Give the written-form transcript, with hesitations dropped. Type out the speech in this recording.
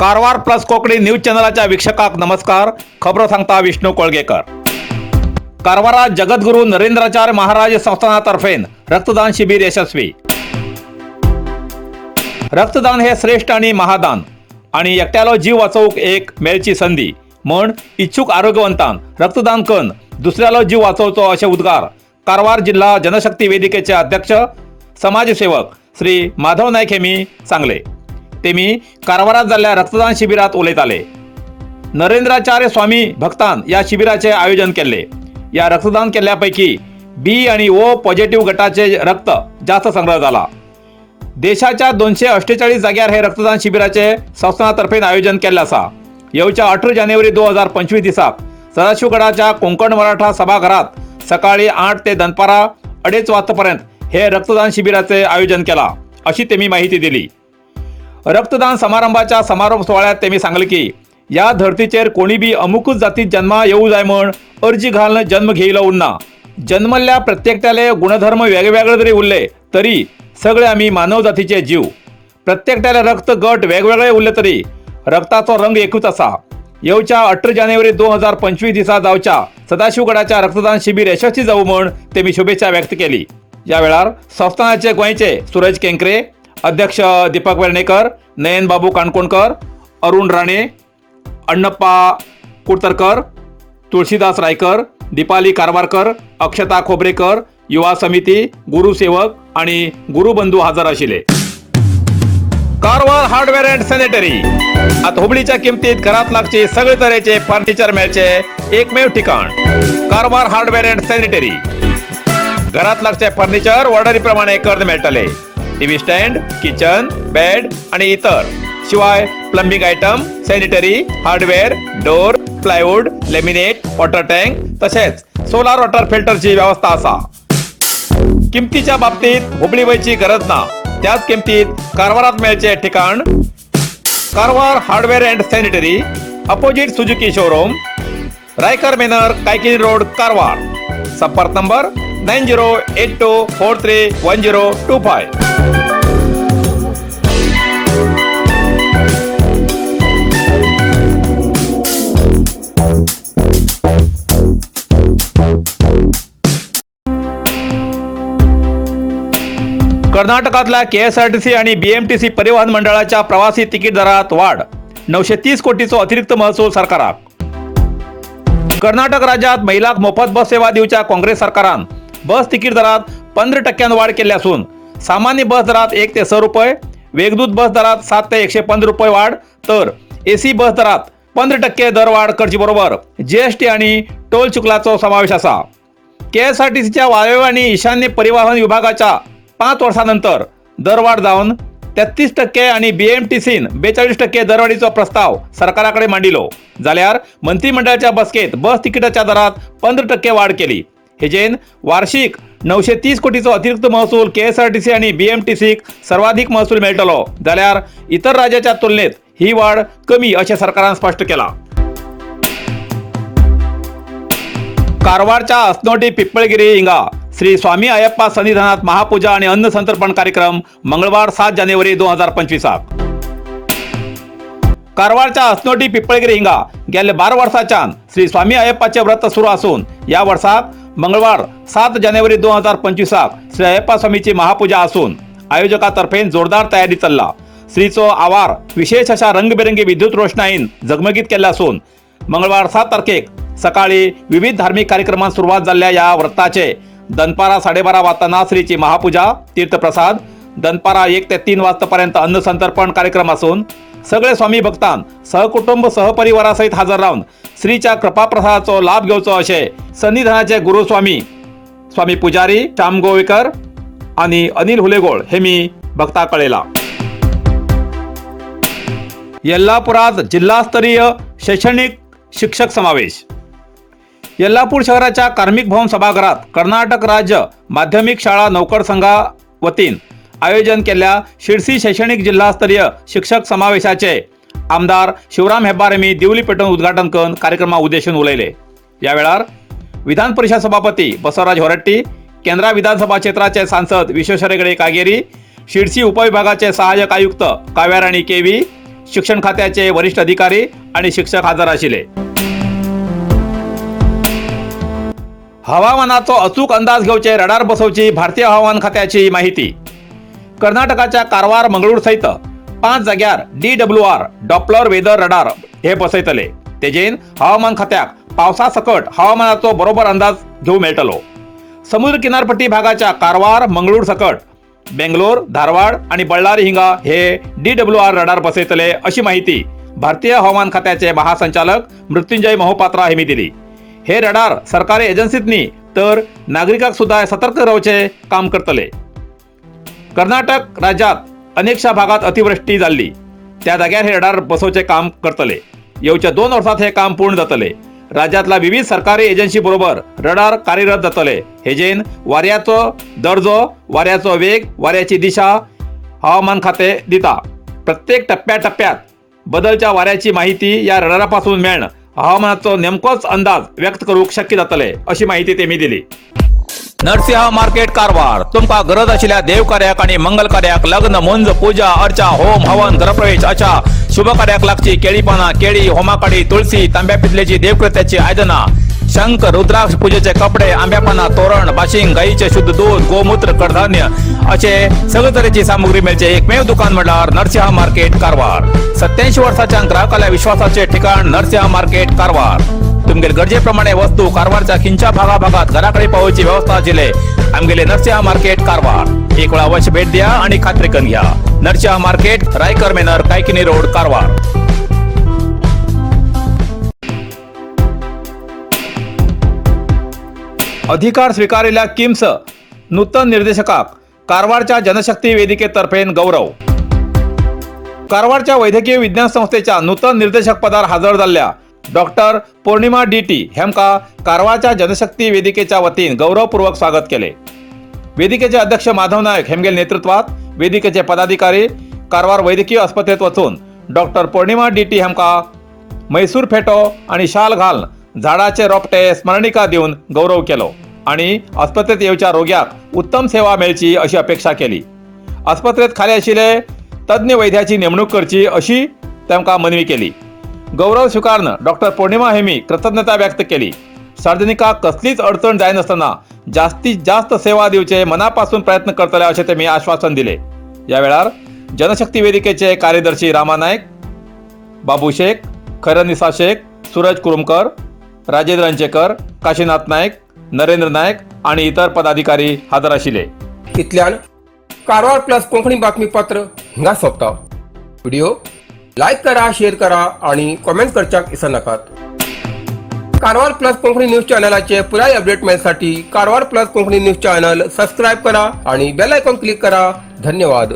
Karwar plus Konkani news चॅनलाच्या वीक्षकांक नमस्कार. खबरो सांगता विष्णू कोळगेकर. कारवारात जगद्गुरू नरेंद्राचार्य महाराज संस्थानातर्फे रक्तदान शिबिर यशस्वी. रक्तदान हे श्रेष्ठ आणि महादान आणि एकट्यालो जीव वाचोवंक एक मेळची संधी म्हण इच्छुक आरोग्यवंतान रक्तदान करून दुसऱ्यालो जीव वाचोवचो अशे उद्गार कारवार जिल्हा जनशक्ती वेदिकेचे अध्यक्ष समाजसेवक श्री माधव नाईक हेमी सांगले. तेमी कारवारात जाल्ल्या रक्तदान शिबिरात उलयताले. नरेंद्राचार्य स्वामी भक्तान या शिबिराचे आयोजन केल्ले. या रक्तदान केल्ल्यापैकी बी आणि ओ पॉझिटिव्ह गटाचे रक्त जास्त संग्रह झाला. देशाच्या 248 जाग्यार हे रक्तदान शिबिराचे संस्थानातर्फे आयोजन केल्लें आसा. येवच्या 18 जानेवारी 2025 दिसाक सदाशिवगडाच्या कोंकण मराठा सभाघरात सकाळी 8 ते दनपारा 2:30 वाजतापर्यंत हे रक्तदान शिबिराचे आयोजन केला अशी तेमी माहिती दिली. रक्तदान समारंभाच्या समारोप सुवाळ्यात तेमी सांगले की या धर्तीचेर कोणी बी अमुकूच जातीत जन्मा येऊ जाय म्हण अर्जी घालून जन्म घेयलो उरना. जन्मल्ल्या प्रत्येकट्याले गुणधर्म वेगवेगळे जरी उरले तरी सगळे आमी मानव जातीचे जीव. प्रत्येकट्याले रक्त गट वेगवेगळे उरले तरी रक्ताचो रंग एकूच आसा. येवच्या 18 जानेवारी 2025 दिसा जावच्या सदाशिवगडाच्या रक्तदान शिबिर यशस्वी जावं म्हण तेमी शुभेच्छा व्यक्त केली. या वेळार संस्थानाचे गोंयचे सुरज केंकरे, अध्यक्ष दीपक वेर्णेकर, नयन बाबू काणकोणकर, अरुण राणे, अण्णप्पा कुडतरकर, तुळशीदास रायकर, दीपाली कारवारकर, अक्षता खोबरेकर, युवा समिती, गुरुसेवक आणि गुरुबंधू हजर आशिल्ले. कारवार हार्डवेअर अँड सॅनिटरी आता हुबळीच्या किमतीत घरात लागचे सगळे तरेचे फर्निचर मेळचे एकमेव ठिकाण कारवार हार्डवेअर अँड सॅनिटरी. घरात लागचे फर्निचर ऑर्डरी प्रमाणे करून मेळटले. टीव्ही स्टँड, किचन, बेड आणि इतर शिवाय plumbing item, sanitary, hardware, door, plywood, laminate, water tank तसेच सोलार वॉटर फिल्टरची व्यवस्था असा. किमतीच्या बाबतीत हुबळी वयची गरज ना. त्याच किमतीत कारवारात मेळचे ठिकाण Karwar hardware and sanitary, opposite Suzuki showroom, Raikar manor, Kaikini road, Karwar. संपर्क number 9082431025. कर्नाटकातल्या KSRTC आणि BMTC परिवहन मंडळाच्या प्रवासी तिकीट दरात वाढ. 930 कोटीचो अतिरिक्त महसूल सरकाराक. कर्नाटक राज्यात महिलांक मोफत बस सेवा दिवच्या काँग्रेस सरकारान बस तिकीट दरात 15% वाढ केली असून सामान्य बस दरात 1 ते 6 रुपये, वेगदूत बस दरात 7 ते 115 रुपये वाढ, तर AC बस दरात 15% दरवाढ करची बरोबर GST आणि टोल चुकलाचो समावेश असा. KSRTCच्या वायव्य आणि ईशान्य परिवहन विभागाच्या 5 वर्षानंतर दरवाढ जावन 33% आणि BMTCन 42% दरवाढीचो प्रस्ताव सरकाराकडे मांडिलो. जाल्यार मंत्रिमंडळाच्या बसकेत बस तिकिटाच्या दरात 15% वाढ केली. हेजेन वार्षिक 930 कोटीचो अतिरिक्त महसूल KSRTC आणि BMTCक सर्वाधिक महसूल मेळटलो. जाल्यार इतर राज्याच्या तुलनेत ही वाढ कमी अशें सरकारान स्पष्ट केला. कारवारच्या असनोटी पिप्पळगिरी हिंगा श्री स्वामी अय्यप्पा सन्निधानात महापूजा आणि अन्न संतर्पण कार्यक्रम मंगळवार 7 जानेवारी 2025. कारवारच्या असनोटी पिप्पळगिरी हिंगा गेल्या 12 वर्साच्यान श्री स्वामी अय्यप्पाचे व्रत सुरू असून या वर्साक मंगळवार 7 जानेवारी 2025 श्री अय्यप्पा स्वामीची महापूजा असून आयोजकातर्फे जोरदार तयारी चल्ला. श्रीचो आवार विशेष अशा रंगबेरंगी विद्युत रोषणाईन जगमगीत केल्ले असून मंगळवार 7 तारखेक सकाळी विविध धार्मिक कार्यक्रमांत सुरुवात जाल्ल्या या व्रताचे दनपारा 12:30 वाजता श्रीची महापूजा, तीर्थप्रसाद, दनपारा 1 ते 3 वाजतापर्यंत अन्न संतर्पण कार्यक्रम असून सगळे स्वामी भक्तान सहकुटुंब सहपरिवारासहित हजर राहून श्रीच्या कृपाप्रसादाचो लाभ घेवचो अशे सन्निधानाचे गुरुस्वामी स्वामी पुजारी श्याम गोवेकर आणि अनिल हुलेगोळ हे मी भक्ता कळेला. यल्लापुरात जिल्हास्तरीय शैक्षणिक शिक्षक समावेश. यल्लापूर शहराच्या कार्मिक भवन सभागृहात कर्नाटक राज्य माध्यमिक शाळा नोकर संघा वतीन आयोजन केलेल्या शिरसी शैक्षणिक जिल्हास्तरीय शिक्षक समावेशाचे आमदार शिवराम हेब्बार हेमी दिवली पेटोवन उद्घाटन करून कार्यक्रमा उद्देशून उलयले. या वेळार विधान परिषद सभापती बसवराज होरट्टी, केंद्रा विधानसभा क्षेत्राचे सांसद विश्वेश्वर हेगडे कागेरी, शिरसी उपविभागाचे सहाय्यक आयुक्त काव्याराणी केवी, शिक्षण खात्याचे वरिष्ठ अधिकारी आणि शिक्षक हजर आशिल्ले. हवामानाचो अचूक अंदाज घेवचे रडार बसोवची भारतीय हवामान खात्याची माहिती. कर्नाटकाच्या कारवार, मंगळूर सहित 5 जाग्यार DWR Doppler weather radar हे बसयतले. तेजेन हवामान खात्याक पावसा सकट हवामानाचो बरोबर अंदाज घेवंक मेळटलो. समुद्र किनारपट्टी भागाच्या कारवार, मंगळूर सकट बेंगलोर, धारवाड आणि बळ्ळारी हिंगा हे डीडब्ल्यूआर रडार बसयतले, अशी माहिती भारतीय हवामान खात्याचे महासंचालक मृत्युंजय मोहोपात्रा यांनी दिली. हे रडार सरकारी एजन्सीत न्ही तर नागरिकांक सुद्धा सतर्क रावचे काम करतले. कर्नाटक राज्यात अनेकशा भागात अतिवृष्टी जाल्ली, त्या जाग्यार हे रडार बसोवचे काम करतले. येवच्या 2 वर्सात हे काम पूर्ण जातले. राज्यातल्या विविध सरकारी एजन्सी बरोबर रडार कार्यरत जातले. हेजेन वाऱ्याचो दर्जो, वाऱ्याचो वेग, वाऱ्याची दिशा हवामान खाते दिता. प्रत्येक टप्प्याटप्प्यात बदलच्या वाऱ्याची माहिती या रडारापासून मेळण हवामानाचो नेमकोच अंदाज व्यक्त करूंक शक्य जातले, अशी माहिती तेमी दिली. नरसिंह मार्केट कारवार. तुमकां गरज आशिल्ल्या देवकार्याक आणि मंगल कार्याक, लग्न, मुंज, पूजा अर्चा, होम हवन, गृहप्रवेश अशा शुभ कार्याक लागची केळी पानां, केळी, होमाकाडी, तुळसी, तांब्या पितलेची देवकृत्याची आयदनां, शंख, रुद्राक्ष, पूजेचे कपडे, आंब्या पानां, तोरण, बाशिंग, गाईचे शुद्ध दूध, गोमूत्र, कडधान्य असे सगळे तरेची सामुग्री मेळचे एकमेव दुकान म्हणल्यार नरसिंह मार्केट कारवार. 87 वर्साच्या ग्राहकाल्या विश्वासाचे ठिकाण नरसिंह मार्केट कारवार. तुमगेले गरजेप्रमाणे वस्तू कारवारच्या खिंच्या भागा भागात घराकडे पावोवची व्यवस्था आशिल्ले आमगेले नरसिंह मार्केट कारवार. एक वेळा अवश्य भेट द्या आणि खात्री करून घ्या. नरसिंह मार्केट, रायकर मेनर, कायकिनी रोड, कारवार. अधिकार स्वीकारिल्ल्या किम्स नूतन निर्देशकाक कारवारच्या जनशक्ती वेदिकेतर्फेन गौरव. कारवारच्या वैद्यकीय विज्ञान संस्थेच्या नूतन निर्देशक पदार हजर जाल्ल्या doctor Purnima D T हेमका कारवारच्या Janshakti वेदिकेच्या वतीन गौरवपूर्वक स्वागत केले. वेदिकेचे अध्यक्ष माधव नायक हेमगेल नेतृत्वात वेदिकेचे पदाधिकारी कारवार वैद्यकीय आस्पत्रेत वचून doctor Purnima D T हेमका Mysore फेटो आणि शाल घालून झाडाचे रोपटे, स्मरणिका दिवन गौरव केलो आणि आस्पत्रेत येवच्या रोग्याक उत्तम सेवा मेळची अशी अपेक्षा केली. आस्पत्रेत खाली आशिल्ले तज्ञ वैद्याची नेमणूक करची अशी तांकां मनवी केली. गौरव स्वीकारून डॉक्टर पौर्णिमा हेमी कृतज्ञता व्यक्त केली. सार्वजनिकाक कसलीच अडचण जायनासतना जास्तीत जास्त सेवा दिवचे मनापासून प्रयत्न करतले अशें तेमी आश्वासन दिले. या वेळार जनशक्ती वेदिकेचे कार्यदर्शी रामा नायक, बाबू शेख, खैरनिसा शेख, सूरज कुरुमकर, राजेंद्र अंचेकर, काशीनाथ नायक, नरेंद्र नायक आणि इतर पदाधिकारी हजर आशिल्ले. इतल्यान कारवार प्लस कोंकणी बातमीपत्र हिंगा सोंपता. व्हिडिओ लायक करा, शेअर करा आणि कॉमेंट करच्याक विसरनाकात. कारवार प्लस कोंकणी न्यूज चॅनलाचे पुराय update मेळसाठी Karwar plus Konkani news channel subscribe करा आणि बेल आयकॉन क्लिक करा. धन्यवाद.